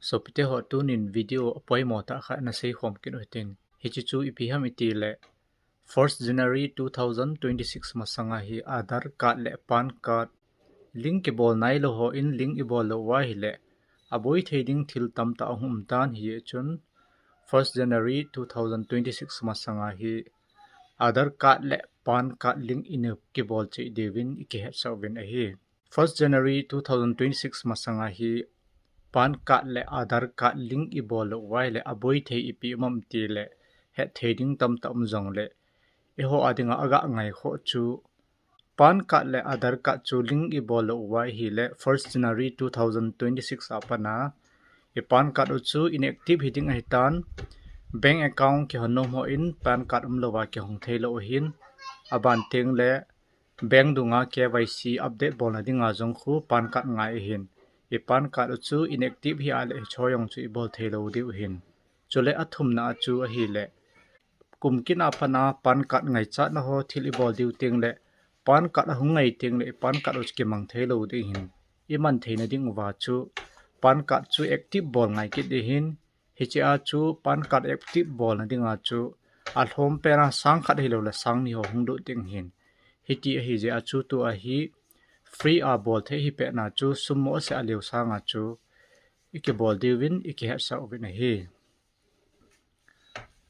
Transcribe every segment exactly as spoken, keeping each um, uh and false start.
Sopite ho, tunin video apoimo tah khat ana seikhom kit u hitin. Hiche chu ipi ham itile, first January two thousand twenty-six masanga hi Aadhaar card le PAN card link kibol nailou hon link ibol lou uva ahile, aboi thei ding thil tamtah ahung um tan, hijeh chun first January two thousand twenty-six masanga hi Aadhaar card le PAN card link ina kibol cheh diuvin ikihetsah uvin ahi. First January two thousand twenty-six masanga hi PAN card le Aadhaar card link ibol lou uva ahile, aboi thei ipi um ham itile, hetthei ding tamtah um jongle, eiho a dinga aga ngaikhoh chu, PAN card le Aadhaar card chu link ibol lou uva ahile, first January two thousand twenty-six a pat a, i PAN card u chu inactive hiding ahitan, bank account kihon nom hon PAN card umlouva kihong theilou ahin, aban tengle, bank dunga K Y C update bolna dinga jong khu PAN card ngai ahin. I PAN card u chu inactive hi ahile, hiche jong chu ibol theilou diu ahin. Chule athumna a chu ahile, kum kit a pat a PAN card ngaichatna ho thil ibol diu tengle, PAN card ahung ngai tengle, i PAN card u chu kimang theilou ding ahin. Iman theina ding uva chu, PAN card chu active bol ngai kit ding ahin. Hiche a chu PAN card active bolna dinga chu, alhom pen a sang khat hilou le sang ni ho hung lut ding ahin. Hiti ahijeh a chu tua hi free a bol thei hi pet na chu sum mo se aleo sanga chu ikibol diuvin ikihetsah uvin ahi.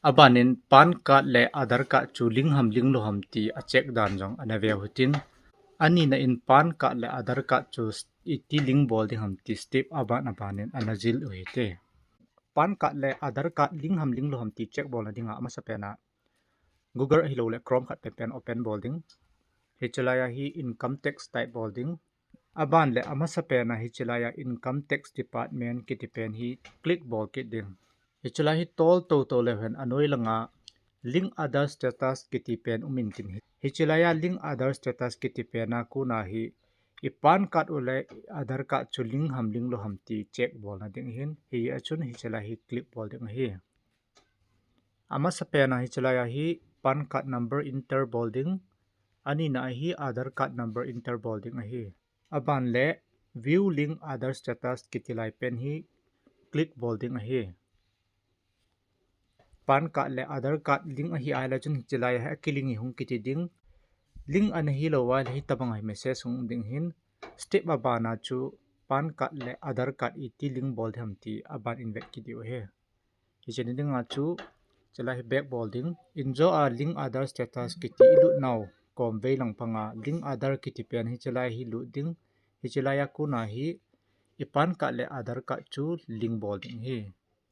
Abanin PAN card le Aadhaar card chu link ham link lou ham ti a check dan jong ana veu hitin. Anina in PAN card le Aadhaar card chu iti link bol ding ham ti step aban abanin ana jil u hite. PAN card le Aadhaar card link ham link lou ham ti check bolna dinga amasapen a Google ahilouleh Chrome khat penpen open bol ding. Hiche laiya hi income tax type bol ding. Aban le amasapen a hiche laiya income tax department kiti pen hi click bol kit ding. Hiche lai hi tol toto leu hen anoi langa link Aadhaar status kiti pen um intin hi. Hiche laiya link Aadhaar status kiti pen a kona hi i PAN card u le Aadhaar card chu link ham link lou ham ti check bolna ding ahin. Hijeh a chun hiche lai hi click bol ding ahi. Amasapen a hiche laiya hi PAN card number enter bol ding. Anina a hi Aadhaar card number enter bol ding ahi. Aban le view link Aadhaar status kiti lai pen hi click bol ding ahi. PAN card le Aadhaar card link ahi ahile chun hiche laiya hi akilink hi hung kiti ding. Link ana hilou ahile hitabang a hi message hung um ding ahin. Step abana chu PAN card le Aadhaar card iti link bol ding ham ti aban in vet kit diu ahi. Hiche ni dinga chu, hiche lai hi back bol ding. Injo a link Aadhaar status kiti ilut nau kom vei lang panga link Aadhaar kiti pen hiche lai hi lut ding. Hiche laiya kona hi i PAN card le Aadhaar card chu link bol ding ahi.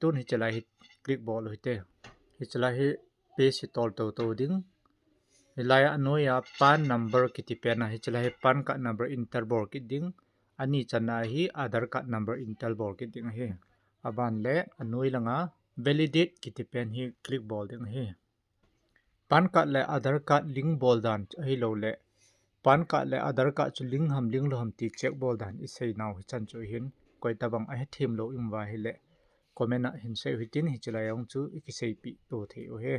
Tun hiche lai hi click bol u hite. Hiche lai hi page hi tol toto ding. Hilaiya anoiya PAN number kiti pen a hiche lai hi PAN card number enter bol kit ding. Ani channa hi Aadhaar card number enter bol kit ding ahi. Aban le anoi langa validate kiti pen hi click bol ding ahi. PAN card le Aadhaar card link bol dan ahilouleh PAN card le Aadhaar card chu link ham link lou ham ti check bol dan isei nau hichan chu ahin. Koitabang ahethem lou um uva ahile comment a hin sei u hitin, hiche lai jong chu ikiseipeh to thei u ahi.